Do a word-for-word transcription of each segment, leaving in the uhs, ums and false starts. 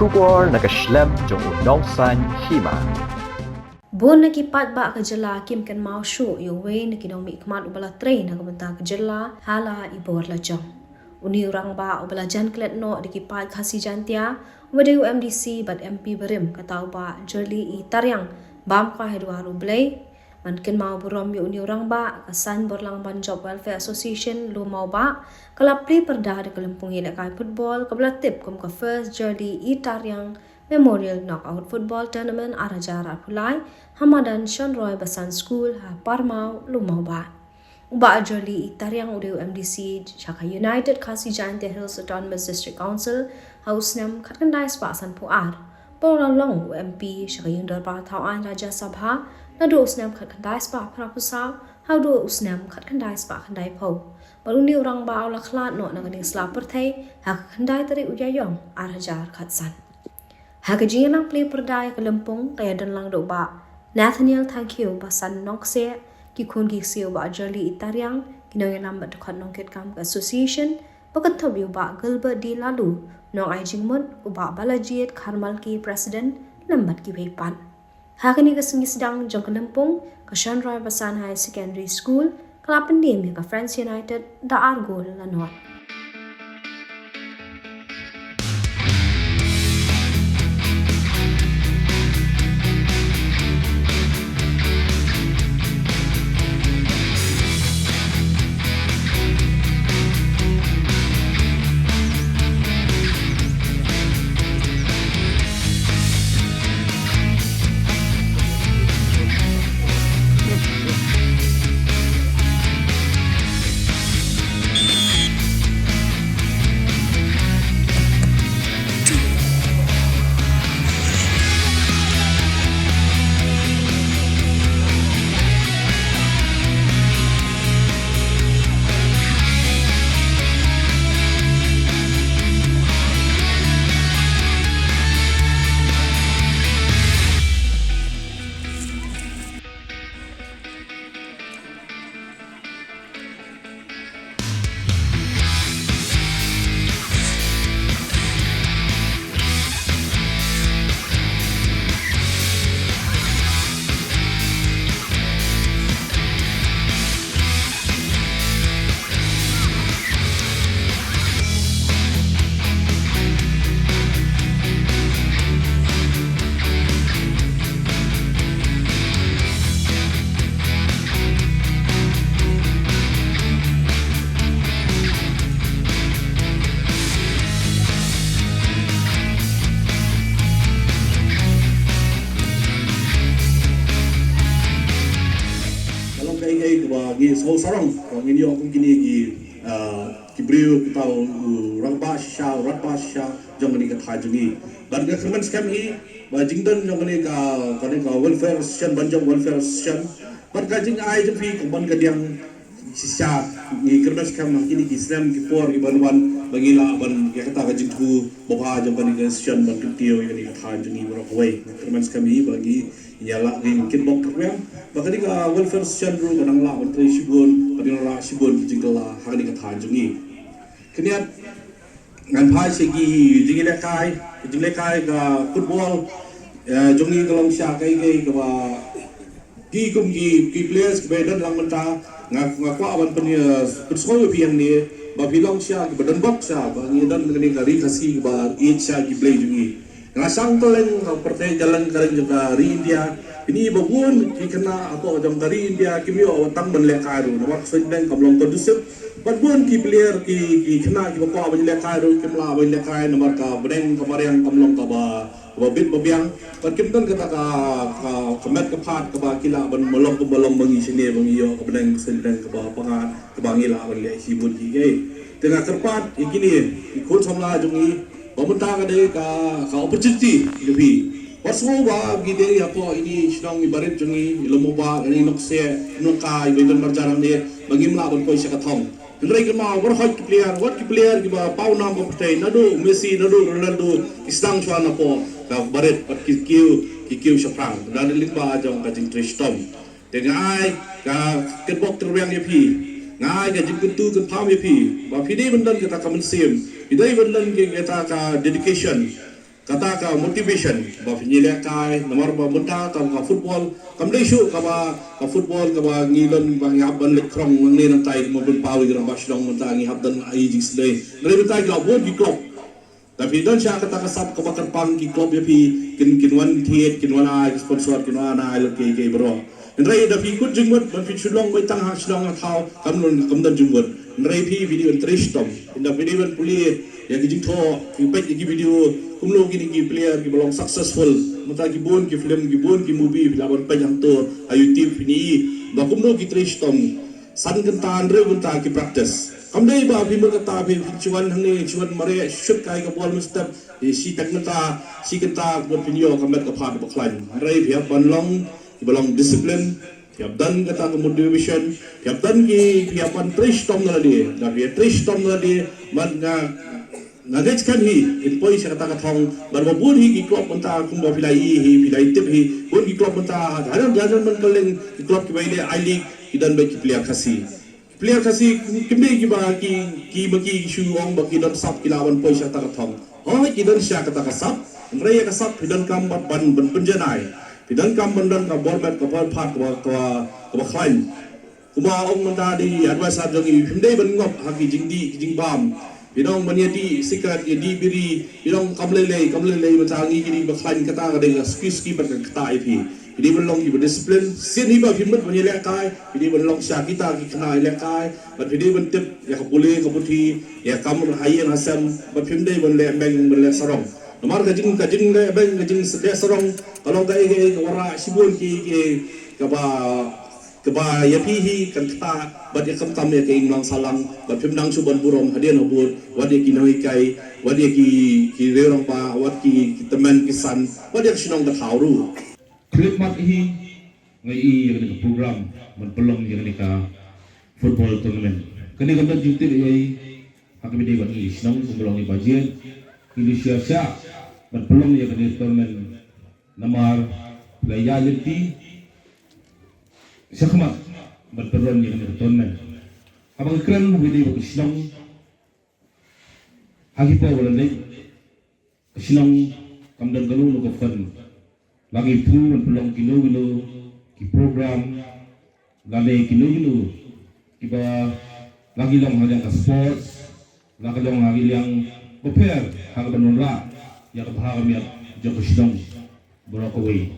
Khubor na ka shlem jong u Nongsaiñ Hima. Bun na ki paidbah ka jylla kim kynmaw shuh ïa uwei na ki nongmihkhmat uba la trei na ka bynta ka jylla ha la i bor la jong. Une u rangbah uba la jan klet noh da ki paid Khasi Jaintia, uba dei u M D C bad M P barim, kata u Bah Jurli E Tariang, bam kwai ha duwar U Blei. Ban kynmaw burom ïa une u rangbah, ka Saiñ Borlang Banjop Welfare Association Lumawbah ka la plie pyrda da ka lympung ïalehkai football kaba la tip kum ka First Jurli E Tariang Memorial Knockout Football Tournament ar hajar arphew lai ha madan Shonroi Basan School ha Parmaw, Lumawbah. U Bah Jurli E Tariang u dei u M D C sha ka United Khasi Jaintia Hills Autonomous District Council ha u snem khatkhyndai spah sanphew ar. Bad u la long u M P sha ka ïing dorbar thaw aiñ Rajya Sabha naduh u snem khatkhyndai spah phraphew saw haduh u snem khatkhyndai spah khyndaiphew. Bad une u rangbah u la khlad noh na kane ka sla pyrthei ha ka khyndai tarik u Ïaïong ar hajar khatsan. Ha ka jingïalang plie pyrda ïa ka lympung ka ïadonlang da u Bah Nathaniel Thangkhiew Basan Nongkseh, ki khun ki ksiew u Bah Jurli E Tariang, ki nongïalam bad dkhot nongkitkam ka association, ba kynthup ïa u Bah Gilbert D Laloo, nongai jingmut, u Bah Balajied Kharmalki, President, lem bad kiwei pat. Ha kane ka sngi sdang jong ka lympung, ka Shonroi Basan Higher Secondary School ka la pyndem ïa ka Friends United da ar gol la nod. Ka long kaei kaei kaba ngi sngewsarong, ba ngin ïoh kum kine ki, ah, ki briew, kita u rangbah shisha, u rangbah shisha jong kane ka thaiñ jong ngi. Bad nga kyrmen skhem hi ba jingdon jong kane ka, kane ka welfare association, Banjop Welfare Association, bad ka jingai jong phi ka ban ka diang shisha. Ngi kyrmen skhem ha kine ki snem ki por ki ban wan ba ngi lah ban ïa kata ka jingthmu babha jong kane ka association ban kyntiew ïa kane ka thaiñ jong ngi baroh kawei. Ngi kyrmen skhem hi ba ngi ïa lah ngi kitbok kyrwiang ba kane ka welfare association ruh ka dang lah ban trei shibun, ka dang lah shibun ki jingkylla ha kane ka thaiñ jong ngi. Khyndiat ngan phai sha ki jinglehkai, ki jinglehkai ka football, eh, jong ngi ka long sha kaei kaei kaba ki kum ki, ki players kiba don lang mynta, nga, nga kwah ban pyn, eh, pynsngew ïa phi hangne ba phi long sha kiba don bok sha ba ngi don kane ka ri Khasi kaba ïeit sha ki blei jong ngi. Nga shang kylleng ka pyrthei, kylleng ka ri jong ka ri India. Kine ba bun ki khynnah hapoh jong ka ri India kim ïoh tang ban lehkai ruh namar ka suiñ bneng kam long conducive. Bad bun ki player ki, ki khynnah kiba kwah ban lehkai ruh kim lah ban lehkai namar ka bneng ka mariang kam long kaba, kaba bit ba biang. Bad kim don kata ka, ka, ka met ka phad kaba ki lah ban mlong, kaba long ba ngi shane ba ngi ïoh ka bneng ka suiñ bneng kaba panga, kaba ngi lah ban leh shibun ki ei. Te nga kyrpad ïa kine ki khun samla jong ngi ba mynta ka dei ka, ka opportunity ïa phi. Wat sngew ba ngi dei hapoh ine i shnong i barit jong ngi, i Lumawbah, i Nongkseh, i Nongkai, i Baidarmarjan hangne ba ngim lah ban poi sha ka thong. Hynrei kynmaw baroh ki player, wat ki player kiba paw nam ba pyrthei, naduh Messi, naduh Ronaldo, ki sdang shuwa napoh ka barit, bad ki kiew, ki kiew shaphrang. Lada lyngba jong ka jingtrei shitom. Te nga ai ka kitbok kyrwiang ïa phi. Nga ai ka jingkyntu kynpham ïa phi ba phi dei ban don kata ka mynsiem, phi dei ban don kata ka dedication. kata ka motivation ba phin ïalehkai, namar ba mynta ka, ka football kam dei shuh kaba, ka football kaba ngi don ba ngi hap ban leit khrong nangne nangtai, mo, ban paw ïa ki rangbah Shillong, mynta ngi hap don ai jingsnei. Hynrei mynta ki la bun ki club. Lada phi don sha kata ka sap kaba kyrpang, ki club ïa phi kin, kin wan thied, kin wan ai sponsor, kin wan ai lad kiei kiei baroh. Hynrei lada phi kut jingmut ban phin shu long beit tang ha shnong ha thaw, kam don, kam don jingmut. Hynrei phi, phi dei ban trei shitom. Lada phi dei ban pule ïa ki jingthoh, phi peit ïa ki video, kumno kine ki player kiba long successful. Mynta ki bun ki film, ki bun ki movie phi lah ban peit hangto ha YouTube, phin i ba kumno ki trei shitom. San kynta, hynriew kynta ki practice. Kam dei ba phi mut kata phi, phi shu wan hangne, shu wan mareh, shu shut kai ka bol mynstep, eh, shi tak kynta, shi kynta, bad phin ïoh ka met ka phad ba khlaiñ. Hynrei phi hap ban long kiba long discipline, phi hap don kata ka motivation, phi hap don ki, phi hap ban trei shitom na lade. Lada phi trei shitom na lade, man nga, nga ngeit skhem hi, in poi sha kata ka thong. Bad ba bun hi ki club mynta kumba phi la i hi, phi la i tip hi, bun ki club mynta, hajan, hajan man kylleng ki club kiba ïaleh I-League, ki don beit ki player Khasi. Ki player Khasi kim dei kiba ki, ki ba ki shu ong ba ki don sap ki lah ban poi sha kata ka thong. Hooid, ki don sha kata ka sap. Hynrei ïa ka sap phi donkam ban, ban, ban pynjanai. Phi donkam ban don ka bor met ka bor phad kaba, kaba, kaba khlaiñ. Kumba ong mynta i adviser jong ngi, phim dei ban ngop ha ki jingdih ki jingbam. Phi dang ban ïadih sikret, ïadih biri, phi dang kam lei lei, kam lei lei, mynta ngi ki dei ba khlaiñ, kata ka dei ka suki suki bad ka ktah ïa phi. Phi dei ban long kiba discipline, sien hi ba phi mut ban ïalehkai, phi dei ban long sha kita ki khynnah ïalehkai, bad phi dei ban tip ïa ka pule ka puthi, ïa ka kam ha ïing ha sem, bad phim dei ban leh beng ban leh sarong. Namar ka jing, ka jingleh beng, ka jingleh sarong ka long kaei kaei ka wanrah shibun kiei kiei kaba, kaba ïa phi hi kan ktah, bad ïa khamtam ïa ka imlang sahlang, bad phim nang shuh ban burom hadien habud, wat ïa ki nonghikai, wat ïa ki, ki rangbah, wat ki, ki tymmen ki san, wat ïa ka shnong ka thaw ruh. Khyllipmat hi nga ïohi ïa kane ka program ban pynlong ïa kane ka football tournament. Kane kam don jingtip ïa i ha kaba ïadei bad ngi shnong kumba long i budget. Ngi dei shisha ban pynlong ïa kane ka tournament namar phi la ïaid lynti shakhmat ban pynrung ïa kane ka tournament. Haba nga kren ha kaba ïadei bad ka shnong, ha ki por ba la leit, ka shnong kam don kano kano ka fund. La ngi thmu ban pynlong kino kino ki program, lane kino kino kiba, la ki long ha liang ka sports, la ki long ha ki liang bapher, ha kaba wanrah ïa ka bha ka miat jong ka shnong baroh kawei.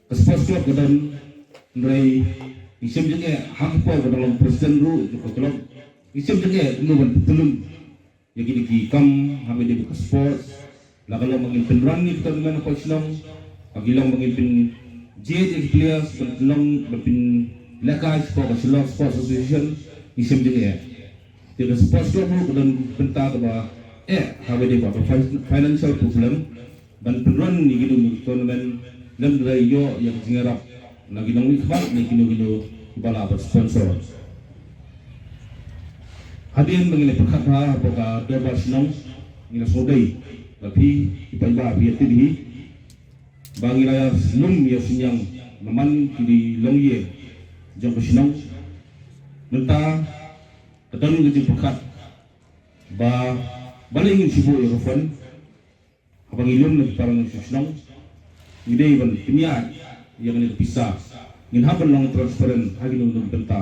Ka sports club ka don, hynrei ngi shem jingeh ha ki por ka dang long president ruh jong ka club, ngi shem jingeh kumno ban pyntylun ïa kine ki kam ha kaba ïadei bad ka sports. La ka long ba ngin pynrun ïa ki tournament hapoh shnong, la ki long ba ngin pynjied ïa ki players ban pynlong, ban pynlehkai shapoh ka Shillong Sports Association, ngi shem jingeh. Te ka sports club ruh ka don bynta kaba eh ha kaba ïadei bad ka fin-, financial problem ban pynrun ïa kino kino ki tournament, lymda ïoh ïa ka jingïarap na ki nongmihkhmat ne kino kino kiba lah ban sponsor. Hadien ba ngi la pyrkhat bha hapoh ka dorbar shnong, ngi la sngewdei ba phi ki paidbah phi ïa tip hi ba ngi la ïa lum ïa u synñiang namar ki dei longïing jong ka shnong. Mynta ka don ka jingpyrkhat ba balei ngin shu buh ïa ka fund. Haba ngi lum na ki para nongshong shnong, ngi dei ban pynïaid ïa kane ka pisa. Ngin hap ban long transparent ha kino kino ki bynta.